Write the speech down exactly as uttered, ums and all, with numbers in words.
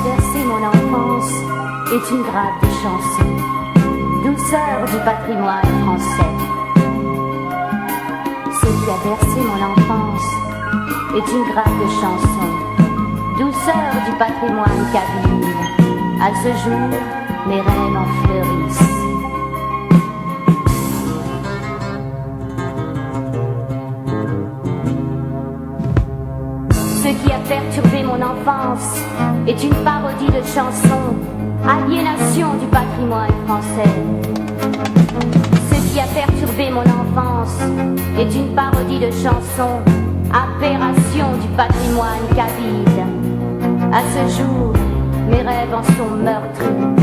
Bercé mon enfance est une grappe de chansons, douceur du patrimoine français. Ce qui a bercé mon enfance est une grappe de chansons, douceur du patrimoine kabyle. À ce jour, mes rêves en fleurissent. Ce qui a perturbé mon enfance est une parodie de chansons, aliénation du patrimoine français. Ce qui a perturbé mon enfance est une parodie de chansons, aberration du patrimoine kabyle. À ce jour, mes rêves en sont meurtris.